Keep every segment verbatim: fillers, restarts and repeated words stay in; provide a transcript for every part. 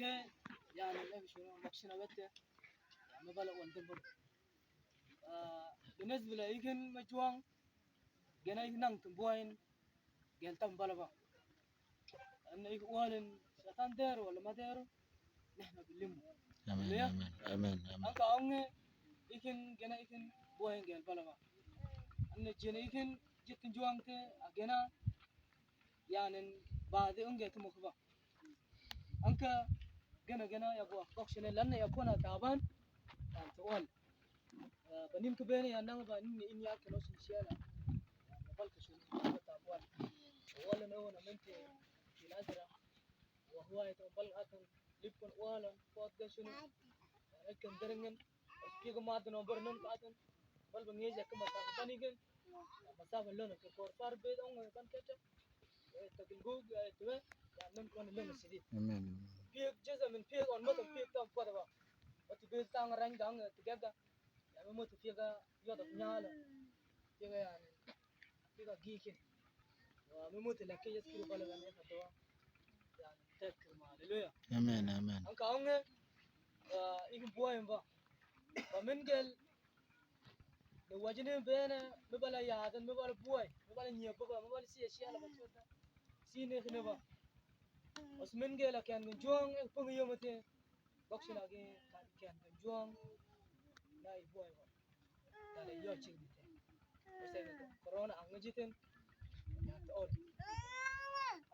Ke, yani, ne bishuru maksina wete. Ya, me bala wan dembur. Ah, بالنسبة لي ikin me juang. Gena ikin nang tumbuain. Gel tam bala ba. Anna ikin walin satan deru wala ma deru. Nehna bilimu. Amen, amen, amen, amen. Anka aunge ikin gena ikin buain gel bala ba. Anna jena ikin jitin juang te agena. Yanin badi unge tumu kuba. Anka gena gena ya buah kok sini lanna ya kona taban. Yan tuol. Banin ke bene ya nang banin ini ya kena sini siala. Ya bal ke sini tabuan. Wala na wala mente. Kinasira. Wahwa itu bal atun lipun wala. Kuat ke sini. Ekan derengen. Piga madu no bar nun katan. Bal bangi ja kama ta bani gen. Masa bal lona ke kor par be dong ban kete. Takil gug ya itu ya nun kon lona sidi. Amen. Piga jeza min piga on mata piga tam pada ba. Ati be tang rang dang tigaga. Ya mata piga yoda nyala. Piga ya. Piga gikin. Wa mi muti laki Yesu Kristo bala gani ka doa. Ya, tek ma, haleluya. Amen, amen. Anka aunge, ah, ikin buai mba. Ba men gel, ne wajine bene, me bala yadan, me bala buai, me bala nyia baba, me bala sia sia la bachota. Sine kine ba. Os men gel a kian gen juang, e pung yo mate. Boksi lagi kan kian gen juang. Na i buai ba. Tala yo ching dite. Ese corona ang jitin. Ya ta ol.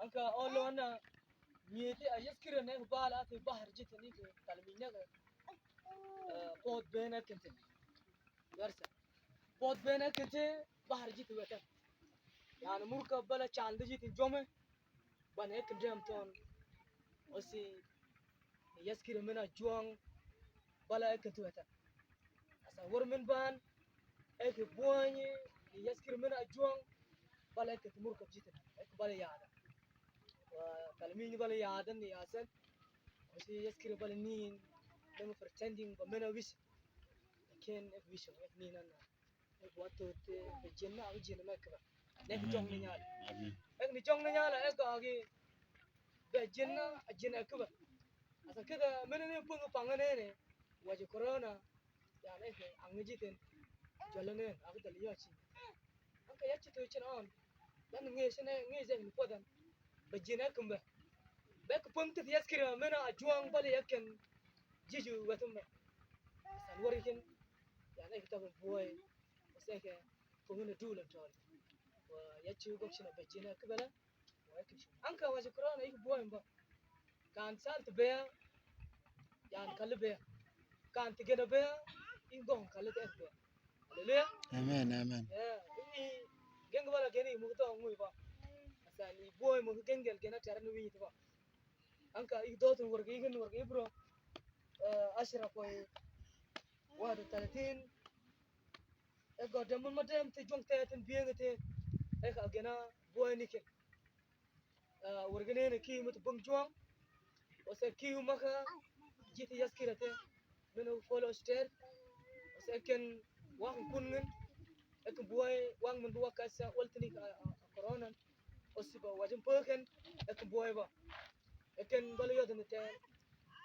Anka ol lo ana. Miti a Yesu Kristo ne bala ati bahar jitin ni ke. Tala minya ke. Eh, pot bena kente. Garsa. Pot bena kente bahar jitin weta. Yani murka bala chanda jitin jome. Bana ekin dem ton. Osi Yesu Kristo mena juang bala ekin tuweta. Asa wor men ban eke buanyi Yesu Kristo mena juang bala ekin tumur kap jitin. Eke bala yada. Wa kalmini bala yada ni asen. Osi Yesu Kristo bala nin. Dem pretending ba mena wish. Ken ek wish ek ni nana. Ek watu te be jenna agi jenna me kaba. Nek jong ni nyala. Ek ni jong ni nyala ek agi be jenna a jenna kaba. Asa kida mene ne pung panga ne ne. Waji corona. Ya ne ke ang jitin. Jala ne agi dali yachi. Anka yachi tu chin on. Dan nge sene nge je ni podan. Be jenna kumba. Be ku pung te Yesu Kristo mena a juang bali yaken. Jiju watum. San warikin. Yani eke tabun buai. Ese eke punguna dulan tol. Wa yachi gokshina bejina kibela. Wa eke shi. Anka waji corona eke buai mba. Kan salt bea. Yan kali bea. Kan tigena bea. Ingon kali te bea. Haleluya. Amen, amen. Ya, ini geng bala geni mukto ngui ba. Asa ni buai mu gengel gena tara ni winyi ba. Anka ik dotun warga ikin warga ibro. Eh, ashira koi wadu talatin. Ego demun madem te jong te ten bieng te. Eka gena buai nikin. Eh, warga nene ki mut bung juang. Ose ki maka jiti Yesu Kristo te. Menu follow ster. Ose eken wang kun ngin. Eken buai wang men buai kasa waltini a, a, a corona. Ose ba wajin peken. Eken buai ba. Eken bala yodo ne te.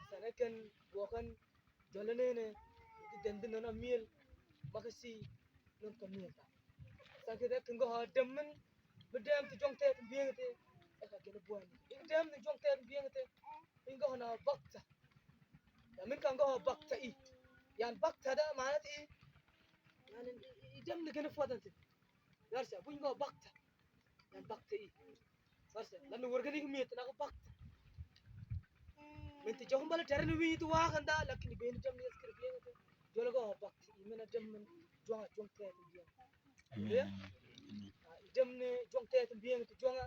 San eken buakan jole nene. Iti dendi nona miel. Makasi non ka miel ta. San kede eken go ha demmen. Bedem tu jong te bieng te. Eka gene buai. Iti dem ni jong te bieng te. Ingo na bakta. Ya min kan go bakta i. Yan bakta da mana ti. Yan i, i, i dem ni gene fodan ti. Yarsa bu ingo bakta. Yan bakta i. Yarsa lan warga ni mi ta na go bakta. Min ti jong bala tara ni wi tu wa kan da lakin ben dem ni skir bi. Jolo go bakta i mena dem min jong jong te bi. Amen. Ya? Amen. Ah, i dem ni jong te bi tu jong.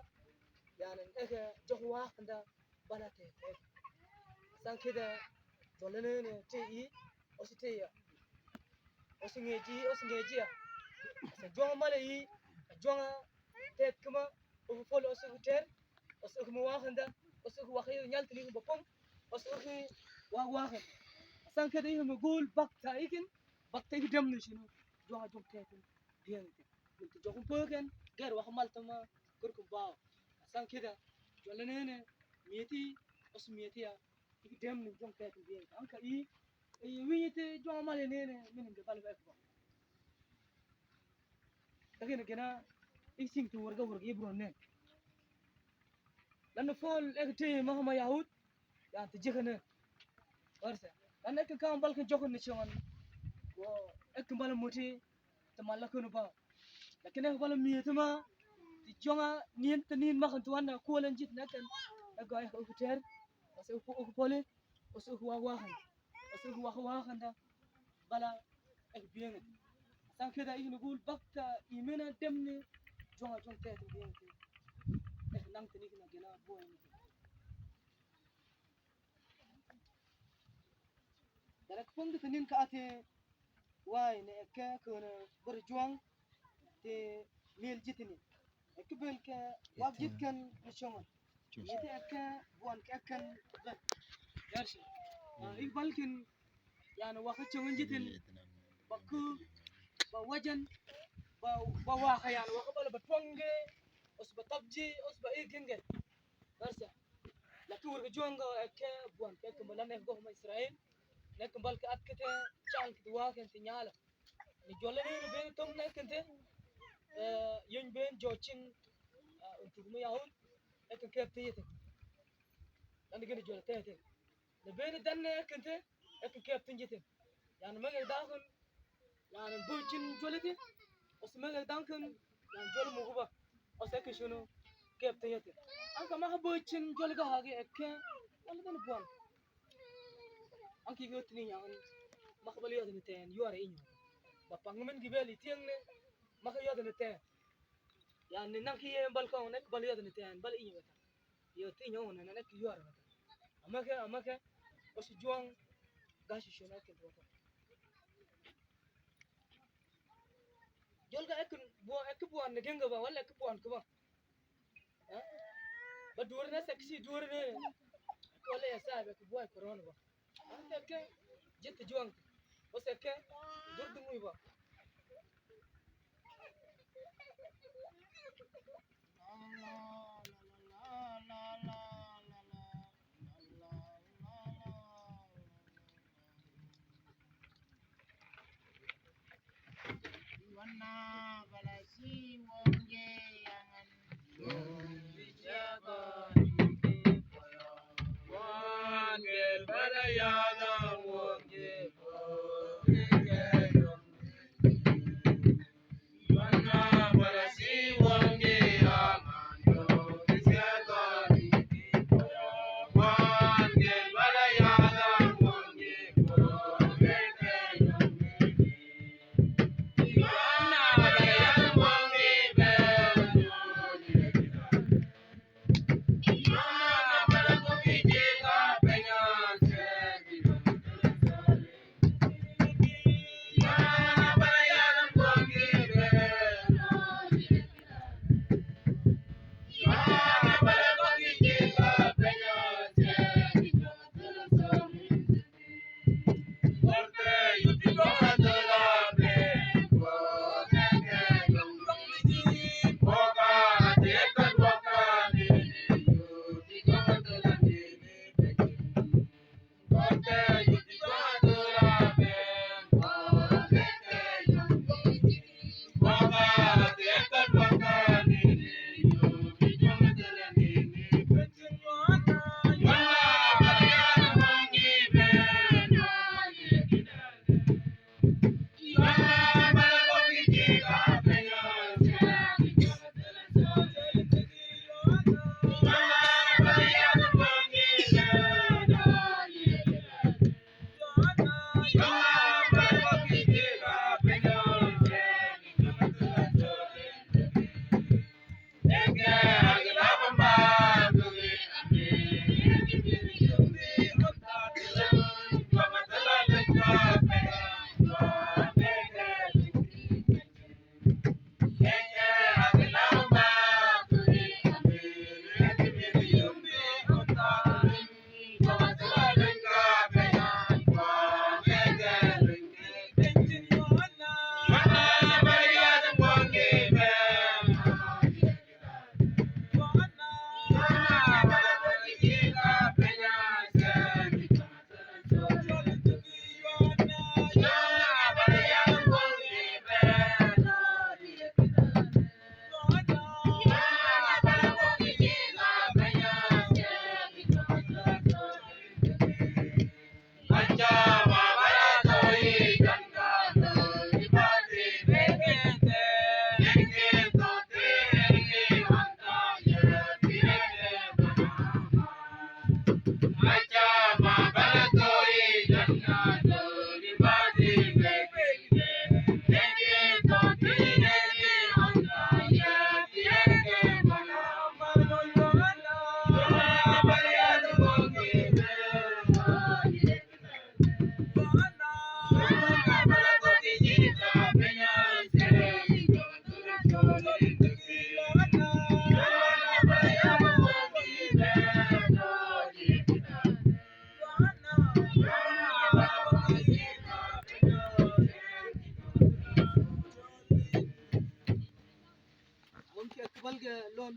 Yan eke jong wa kan da. Bala te, te. San kida, jole nene, te i, osi te ya. Osi ngeji, osi ngeji ya. Asa juang male i, juang te kuma, ofu fol osi ku ter, osi ku mu wakanda, osi ku wakay nyal tini ku bapong, osi ku wa wakan. San kida i mu gul bakta ikin, bakta ikin dem ni sinu, juang juang te ikin, biang te. Minti jokun poken, ger wakamal tama, kurkum bao. San kida, jole nene, mieti, osi mieti ya. Iki dem ni jong te tu bieng. Anka i, i winyi te jong amale nene, minin ke bal bek ba. Taki na kena, i sing tu warga warga i bro ne. Lanu fol ek te mahama Yahud, ya te jekene. Warsa. Lanu ek kam bal ke jokon ni chongan. Wo ek bal muti, te mala kunu ba. Lakin ek bal mi te ma, ti jonga nien te nien makan tuan na kualan jit na kan. Ek ga ek uku ter. Ose uku, uku poli. Ose uku wawakan. Ose uku wakawakan da. Bala ek bieng. San keda ik nugul bakta imena dem ni. Jonga jong te te bieng te. Ek nang te ni kena gena boy ni. Dara kpong te nin ka ate. Wai ne eke kene berjuang te mil jitini. Eke bel ke wak jit ken ni chongan. Ete eke buan ke eken bel. Yarsi. Ah, ik bal ken yani waka chongan jitin. Baku, ba wajan, ba, ba waka yani waka bal ba tuange, os ba tabji, os ba igenge. Yarsi. Laki warga juanga eke buan ke eken bal ne go ma Israel. Nek bal ke at kete chal kete waken te nyala. Ni jole ni ben tom ne kente. Eh, yun ben jochin, ah, untuk me yaun. Ek kep te yete. Lanu gini jole te te. Ni ben dan ne kente. Ek kep te yete. Yani mege dakun. Yani buchin jole te. Os mege dakun. Yani jole muguba. Os ek shunu. Kep te yete. Anka ma buchin jole ga hage ek. Wala dan buan. Anki yot ni yan, maka bal yot ni ten, yuara inyo. Ba pangumen gibel itiang ne, maka yot ni ten. Yan ni nangki yen bal kong nek bal yot ni ten, bal inyo bata. Yot inyo na nek yuara bata. Amake, amake, osi juang, gasi shona ke bata. Jolga ek bua, ek buan ne genga ba, wala ek buan ke ba. Ba durne seksi durne. Kole ya sabe ku buai corona ba. Ante ke jet juang. O se ke dur dungu ba.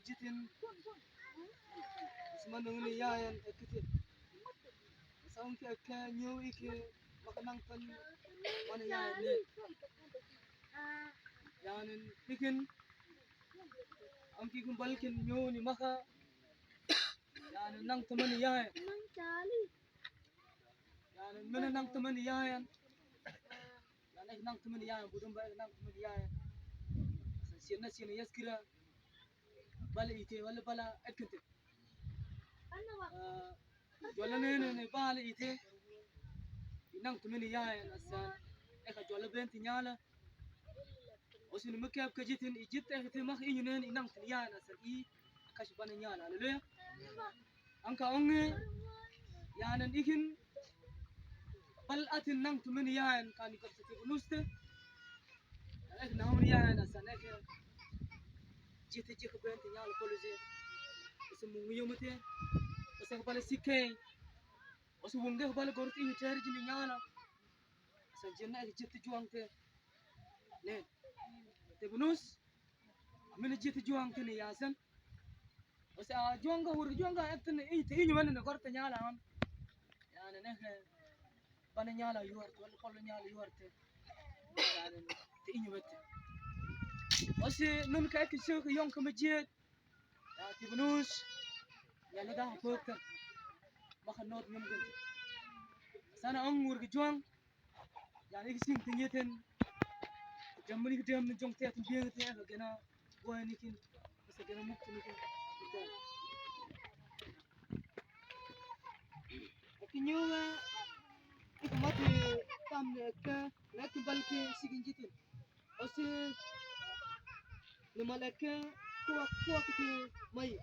Jitin. Asma nungni yayan ekiti. Asma unki eke nyu iki maka nangtan mana yayan ne. Yanin ikin. Amki kun balkin nyu ni maka. Yanin nangtan mana yayan. Yanin mana nangtan mana yayan. Yanin nangtan mana yayan. Budun ba nangtan mana yayan. Sa siena siena yaskira. Bala ite wala bala ekinte. Ah, jwala nene ne bala ite. Inangtan mana yayan asan. Eka jwala benti nyala. Osin mekep kejitin ijit ekite mak inyu nene inangtan yayan asan i. Kashi bana nyala. Haleluya. Anka onge. Yanan ikin. Bal atin nangtan mana yayan kani kapsa te bunuste. Ek na mana yayan asan ek. Jite jike benti nyala polisi. Ese mungu yomute. Ese bala sikeng. Ese wunge bala gorti ini teri jini nyala. Asan jena ek jite juangte. Ne. Te bunus. Amene jite juangte ne yasan. Ose a juanga wuri juanga ekte ne ini te ini mana ne gorte nyala am. Yanan ne. Bana nyala yuarte wala polo nyala yuarte. Yanan te inyu bete. Ose nun ka eki sio ka yong ka majiet. Ya tibunus. Yala da pokta. Maka not nyum gel. Sana ong wurgi juang. Yala iki sing tinjeten. Jamani ki dem ni jong te atin biang te ka gena. Boy nikin. Asa gena muk nikin. Aki nyunga, ika mati tam ne eke, ne eke balke sigin jitin. Osi, ne mal eke, kuak, kuak iti mai.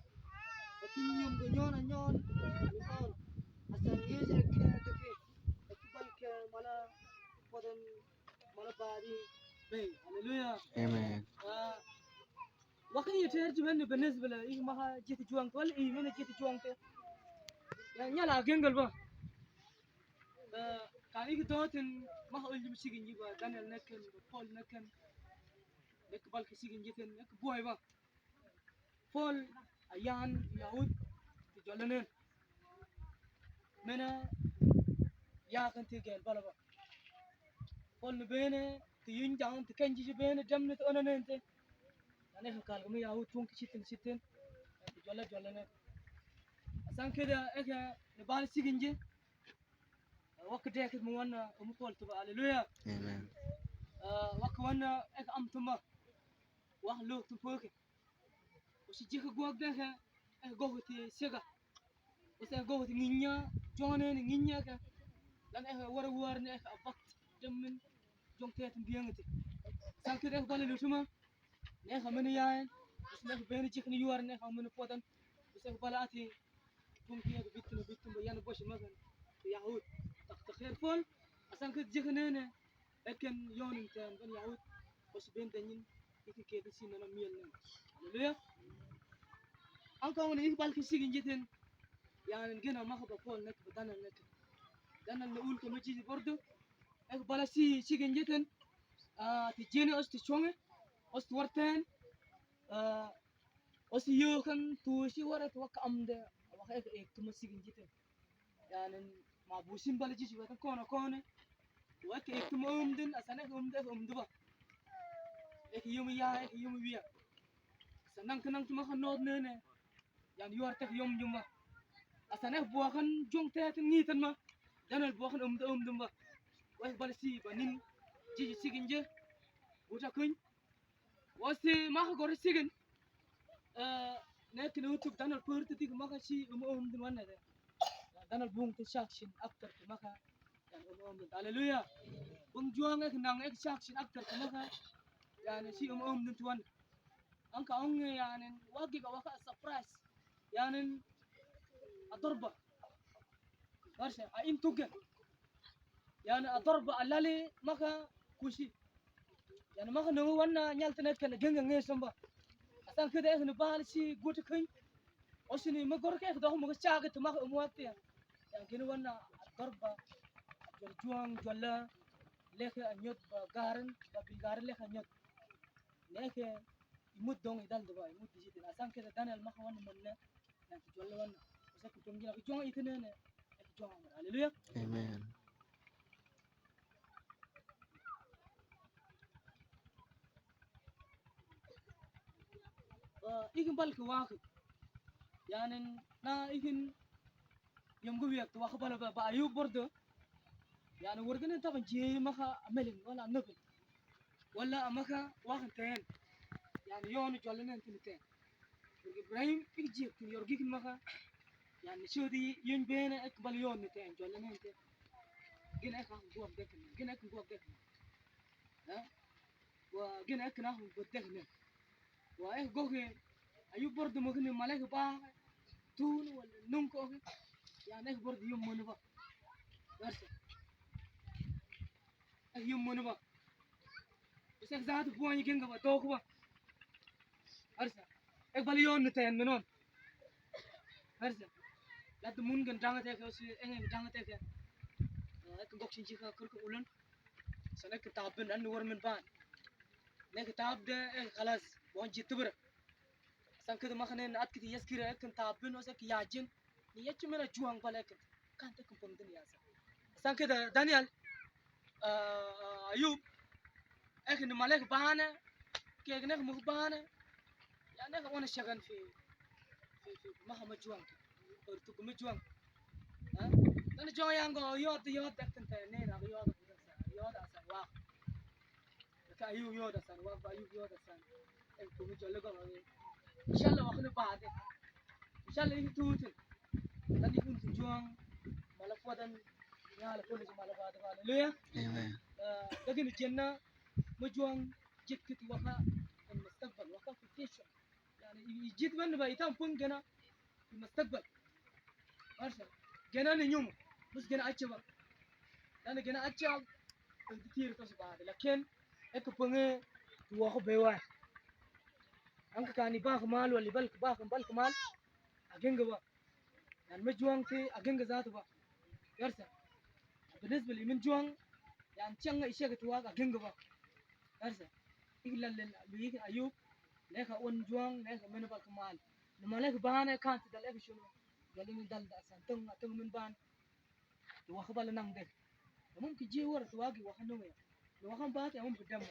Aki nyunga nyon a nyon, ne nyon. Asa ngeje eke, eke, eke balke mala, poden, mala bari, bei. Haleluya. Amen. Ah, Wakan iya ter jimen ni benes bela, ih maha jiti juang tual, ih mene jiti juang te. Ya, nyala gengel ba. Eh, kan ih doten maha uljum sigin ji ba, Daniel neken, Paul neken. Nek balke sigin jiten, nek buai ba. Paul, ayan, Yahud, ti jolanen. Mena, ya kan ti gel bala ba. Paul ni bene, ti yun jang, ti kenji ji bene, dem ni ti ona nente. Ane ka kal kami Yahud tung ki sitin sitin. Ti jola jola ne. Asan keda eke ni bal sigin ji. Wak deket mu wana umu Paul tuba, haleluya. Amen. Ah, wak wana eke am tuma. Wak lo tumpoke. Usi jika guak deke, eh, gogo ti sega. Usi gogo ti nginya, jone ni nginya ke. Lan eh wara wara ne eh abak jamin jong te tin biang ti. Sangke deke bala lutuma. Ne ka mene yaen. Usi ne ka bene jika ni yuar ne ka mene potan. Usi ka bala ati. Tung ki ne ka bitin bitin ba yan bosi makan. Yahud. Tak tak careful. Asangke jika nene. Eken yonin ten ben Yahud, os ben danyin, iti kete sin nana miel nen. Haleluya. Angka wani ih balki sigin jiten, yanen gena maka ba Paul nek ba Daniel nek. Daniel ne ul ko meji bordo, ek bala si sigin jiten, ah, ti jene os ti chonge, os ti warten, ah, os ti yokan tu si warat waka amde, waka ek ek tuma sigin jiten. Yanen ma busin bala jiji watan kono kono. Wake ek tuma umdin, asan ek umde, ek umdu ba. Ek yumi ya, ek yumi wiya. Asan nang tenang tuma kan not nene. Yan yuar tek yum yum ba. Asan ek buakan jong te ten ngitan ma. Daniel buakan umde umdum ba. Wake bala si ba nin. Jiji sigin je. Buta kuny. Wasi maka gore sigin. Eh, ne kini utuk Daniel purti tik maka si umu um di mana de. Daniel bung ti shaksin aktor ti maka. Yan umu um di. Haleluya. Bung juang ek nang ek shaksin aktor ti maka. Yan si umu um di tuan. Angka onge yanen wagi ka waka surprise. Yanen adorba. Barse a intugen. Yanen adorba alali maka kusi. Yanen maka nungu wana nyal tenet kena genge nge samba. Asan kede ek ni bal si guti kuny. Osini magor ke ek doh maga chaga te maka umu wakti ya. Yan gini wana adorba. Jol juang jola. Leke anyot ba garen, ba bi garen leke anyot. Neke imut dong idal duba, imut dijitin. Asan keda Daniel maka wan munna, yang ki jual wan. Asa ki tong gina ki juang itinene, ki juang. Haleluya. Amen. Wa ikin bal ki waki. Yani na ikin yom gu wiyak tu waka bala ba, ba Ayub bordo. Yani wargane taban je maka amelin wala nobin. Wala amaka wakan ten. Yani yon jolenen tin ten. Warga Ibrahim ik je tin yorgi kin maka. Yani shudi yun bene ek bal yon ten jolenen ten. Gina ek buak dek. Gina ek buak dek. Ha? Wa gina ek na buak dek. Wa ek goke Ayub bordo mo kini malek ba tun wala nungko ke. Yani ek bordo yum monu ba. Garsa. Ek yum monu ba. Isek zat buan ikin ga ba tok ba. Garsa. Ek bali yon ten menon. Garsa. Lat mun gan danga teke, osi eng gan danga teke. Ek gok sinji ka kurku ulun. San ek tabin an war min ban. Nek tab de ek khalas bon jitubra. San kede makanen at kiti yaskira ek tabin osi ek yajin. Ni yachi mena juang bala ek. Kan te kumpung din yasa. San kede Daniel, ah, Ayub, ek ni malek bane, ke ek nek muk bane. Ya nek wana shagan fi, fi, fi, maha ma juang. Or tu kuma juang. Ha? Tani juang yang go yod, yod ek tente ne na yod, yod asa wa. Ka Ayub yoda san, wa ba Ayub yoda san. Ek kumi jolle go ma. Inshallah wa kunu baade. Inshallah ini tutun. Tani kun tu juang mala fodan. Yala kunu mala baade. Haleluya. Amen. Ah, dagin jenna ma juang jikit waka in mustaqbal waka fi future. Yani, i-, i jit man ba itam pung gena, i mustaqbal. Arsa, gena ni nyum, mus gena acha ba. Yani gena acha, di tir tos ba, lakin, ek punge, tu wako bewa. Anka kani ba kamal, wali bal, ba kamal, bal kamal, ageng ba. Yan me juang te ageng zatu ba. Yarsa. Binisba li min juang, yan changa ishe ke tuwa ageng ba. Yarsa. Ilal lil, lu yik Ayub, leka un juang, leka men bal kamal. Numa leka bane kan ti dal ek shunu. Dal min dal da san tung, tung min ban. Tu waka bala nang de. Mumkin ji wara tu wagi waka nunga. Wakan bate amun bedama.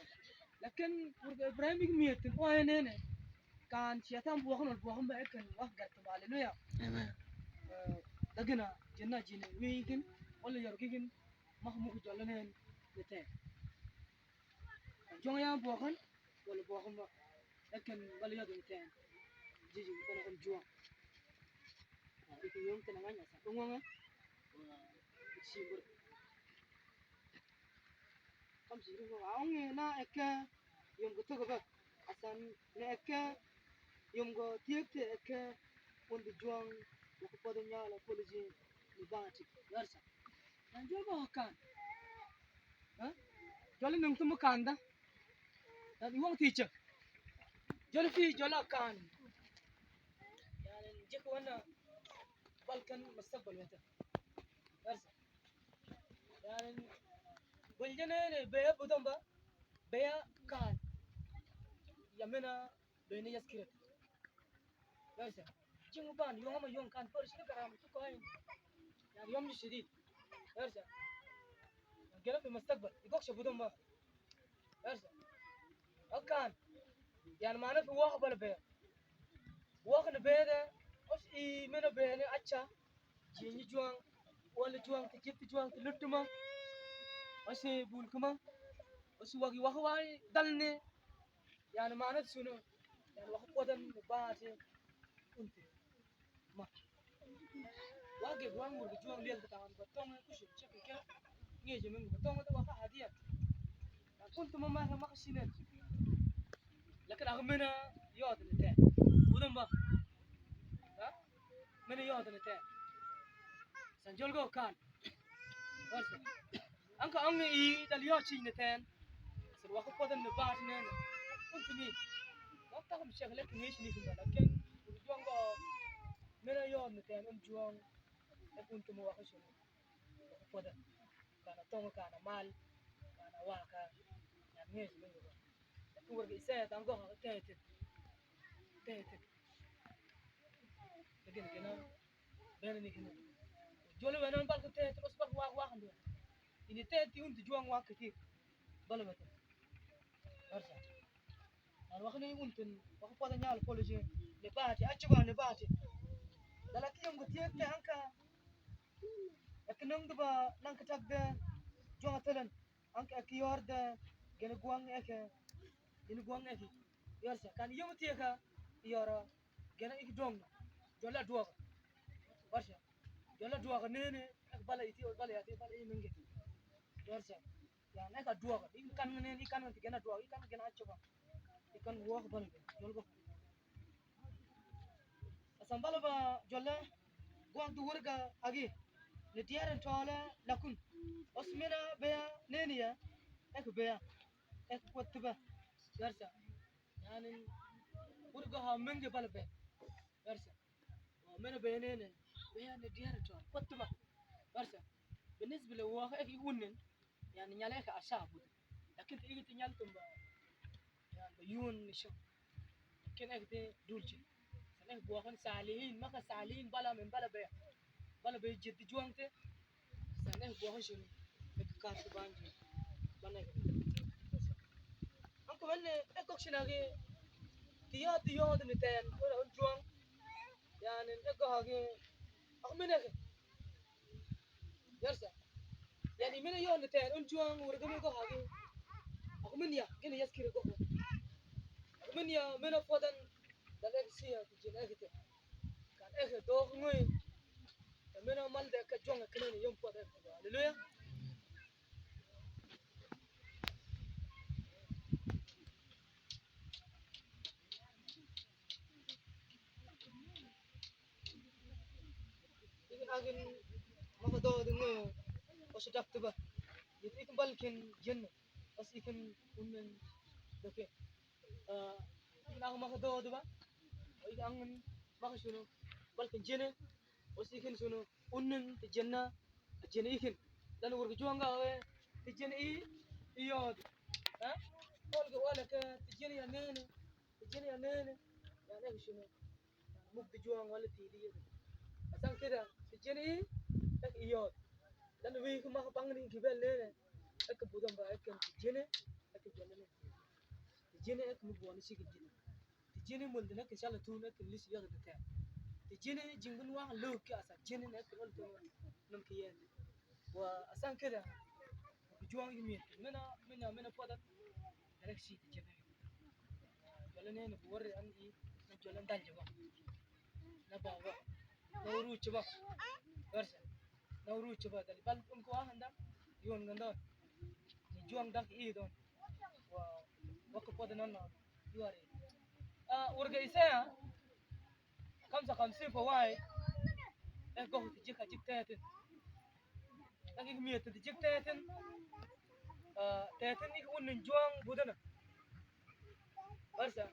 Lakin warga Ibrahim ik miyatin o enene. Kan shaitan bu wakan, bu wakan ba ekan wak gat ba, haleluya. Amen. Eh, dagina, jenna jine, wikin, wala yorgikin, mak muk jolenen, bete. Juang ya bu wakan, wala bu wakan ba. Ekan wala yadu bete. Jiji, kana kan juang. Nah, itu yang tenangannya, sa. Tungwanga. Wah, itu sibur. Kam si ruko aung e na eke yom go togo ba. Asan na eke yom go tiek te eke undi juang waka podo nyala kuluji ni bati. Yarsa. Nan jol ba kan. Ha? Jol nung tumu kanda. Nan iwang tichek. Jol fi jol kan. Yan jek wana Balkan mustaqbal wata. Yarsa. Yani, buljane ne beya budon ba, beya kan. Yamena beni yaskira. Yarsa. Jingu ban, yong ama yong kan, por shi karam tu kain. Yani, yom ni shidid. Yarsa. Gela fi mustaqbal, igok sha budon ba. Yarsa. Akan. Yani, mana fi waka bala beya. Waka ni bede, os i mena bene acha. Jinyi juang, wala juang, ti jip ti juang, ti lutuma. Wasi bul kuma. Wasi wagi waka wai dalne. Yani mana sunu. Yani waka podan bate. Unti. Ma. Wagi wang wurgi juang lial ta tawan batong kushi chek ke. Ngeje men batong ta waka hadiya. Kuntu mama maka sinen. Lakin aku mena yod ni te. Budon ba. Ha? Mene yo tene te. San jol go kan. Warsa. Anka ange i dal yo chi ne ten. San waka podan ne bat ne ne. Untumi. Wakta kum shek lek ne shi ni kum bala ken. Juang go. Mene yo ne ten un juang. Ek untumi waka shi. Waka podan. Kana tongo kana mal. Kana waka. Ya ne shi ne go. Ek warga isa ya tango ka te te. teten. Lakin kena bene ni kena. Jole wena balka teten, os balka wak wak ndo. Ini teti unti juang wak kiti. Bala bete. Arsa. An wak ni untin, wak pada nyal polisi. Ne bati, achi ba ne bati. Dala ki yom kiti te anka. Ek nang duba nang ketak de. Juang telan. Anke ek yor de, gene guang eke, gene guang eke. Yor sa, kan yom tieka, yor, gene ik dong, jola duaka. Yor sa, jola duaka nene, ek bala iti, bala yati, bala i menge. Yor sa, ya, ek a duaka, ik kan nene, ik kan nene, gene duaka, ik kan gene achoba. Ik kan walk bala, jol go. Asan bala ba jola guang tu wurga agi. Ni diaren tola lakun. Os mena beya neni ya. Ek beya. Ek kuat ba. Yarsa. Yani wurga ha menge bala be. Yarsa. Mena beya nene. Beya ni diaren tola. Kuat ba. Yarsa. Benisbile waka ek unen. Yani nyale ka asabu. Lakin te igi te nyal tumba. Yani ba yun ni shok. Lakin ek te dulce. San ek buakan salihin, maka salihin bala men bala be. Bala be jeti juang te. San ek buakan shinu. Ek kasi banji. Bana ek. Anku mene ek kok shinagi. Tiya tiya de ni ten. Ora un juang. Yani ek kok hagi. Aku mene ke. Yarsa. Yani mena yon de ten un juang wurga mi go hagi. Aku men ya gene yas kiri go. Aku men ya mena fodan dal ek siya tu jin ek te. Kan ek do ngui. Mena mal de ka juang kene ni yom fodan. Haleluya. Ikin agin maka do dungo osu dak tuba. Ikin balkin jin os ikin unnen doke. Ah, ikin agin maka do tuba. Ikin agin maka sunu balkin jin os ikin sunu unnen te jin na jin ikin. Dan wurga juanga we te jin i iyod. Ha? Kolga wala ke te jin ya nene. Te jin ya nene. Ya nene sunu. Muk di juang wala ti di. Asan kida, ti jini ek iyod. Dan wi kuma ka pangni gibel nene. Ek budon ba ek ti jini, ek jini ne. Ti jini ek muk buani si jini. Ti jini mul dina ke shala tun ek lis yod de te. Ti jini jingun wa lo ke asa jini ne ek ol tun. Num ke yen. Wa asan kida. Juang yumi. Mena, mena, mena podat. Direct si ti jini. Jole ne na buwar an i na jole dal jaba. Na ba wa. Na uru chaba. Garsa. Na uru chaba dal. Bal un ko handa. Yon ganda. Ni juang dak i don. Wa. Wa ko poda nan na. Yuare. Ah, urga isaya. Kamsa kamsin pa wai. Eh, go ti jika jik tetin. Lagi mi ti jik tetin. Ah, tetin ik unin juang budana. Barsa.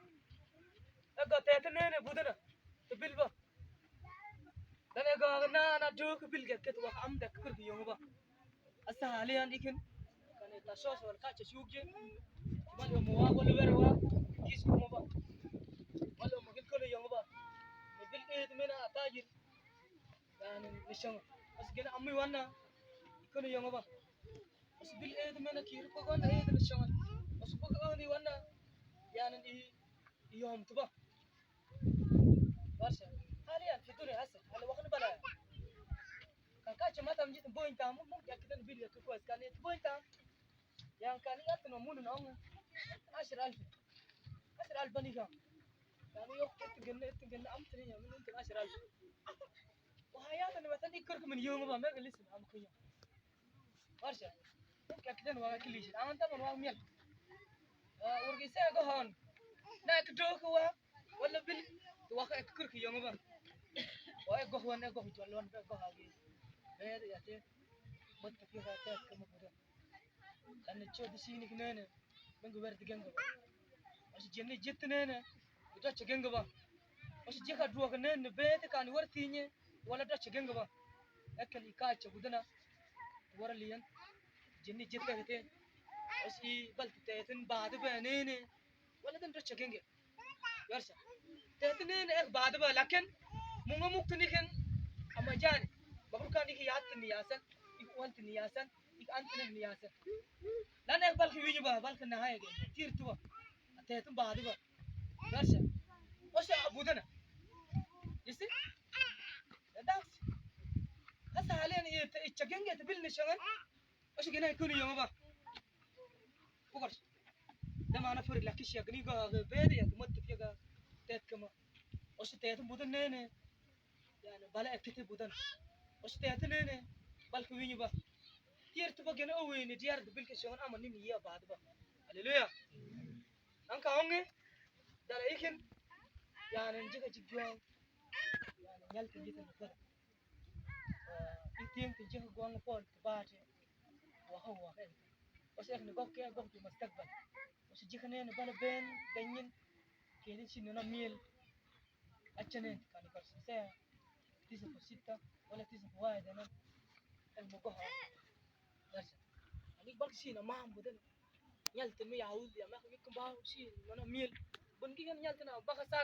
Ego tetin nene budana. Te bilba. Dan ego na na duk bilga ket wa am da kur yong ba. Asa haliyan ikin. Kan ta sos wal kacha shugi. Mal mo wa wal wer wa. Kis mo ba. Mal mo gil kono yong ba. Bil e mena tajir. Yani ni shanga. As gena ammi wana. Kono yong ba. As bil e mena kir ko wana e ni shanga. As ko ni wana. Yani i yom tuba. Barsa. Haliyan fituri hasa. Hali wakani bala. Kan kacha mata mjit boin tam, mum ya kitan bil ya kuwas kan it boin tam. Yang kan ingat no munun ong. Ashir alf. Ashir alf bani kam. Yang yok ket genne, ket genne am tani ya munun ashir alf. Wahaya tani matan ikor kumin yung ba mer lisin am kunya. Barsa. Ka kitan wa kilis. Ang taman wa miel. Ah, urgi sa go hon. Na kdo ko wa. Wala bil. Tu wa ka ek kur ki yong ba. Wa ek go wan ek go jol wan ek go hagi. Be ya te. Mot ka ki ha ta ka mo buda. Kan cho di sini ki nene. Mengu wer di gengo ba. Asi jeni jit nene. Ito che gengo ba. Asi jeka duwa ka nene be te kan wer tinye. Wala do che gengo ba. Ekel ika che budana. Wara liyan. Jeni jit ka te. Asi bal te ten ba de be nene. Wala dan do che genge. Yarsa. Tetinen ek badiba, lakin munga muktu niken ama jani. Babur kan iki yat ni yasan, ik wal ni yasan, ik ant ni yasan. Lan ek balki wiñu ba, balki na haya ge, tir tuwa. Tetun badiba. Garsa. Osa abudana. Isi? Dadas. Kasa halen ichagenge te bil ni shangan. Osa gena ikuni yoma ba. Pukar. Dama ana furi laki shagni ga bede ya mat fiya ga tet kama. Osa tetun budan nene. Yani bala ekete budan. Osa tetun nene. Balki wiñu ba. Tier tu ba gena o wiñu diar du bilke shongan ama nim iya bad ba. Haleluya. Anka onge. Dala ikin. Yani jika jigwan. Yani nyal tu jika na fara. Itin tu jika gwan pol tu bate. Waka waka. Osa ekni gokke goktu mastakbal. Osa jika nene bala ben ganyin. Kini sinu na mil. Achanen kani kar sise. Tisa ko sita wala tisa ko wai dana. El mo goha. Garsa. Ani bal sina mam budan. Nyal temi yaul ya mak mi kumba si mana mil. Bun ki kan nyal tena baka sak.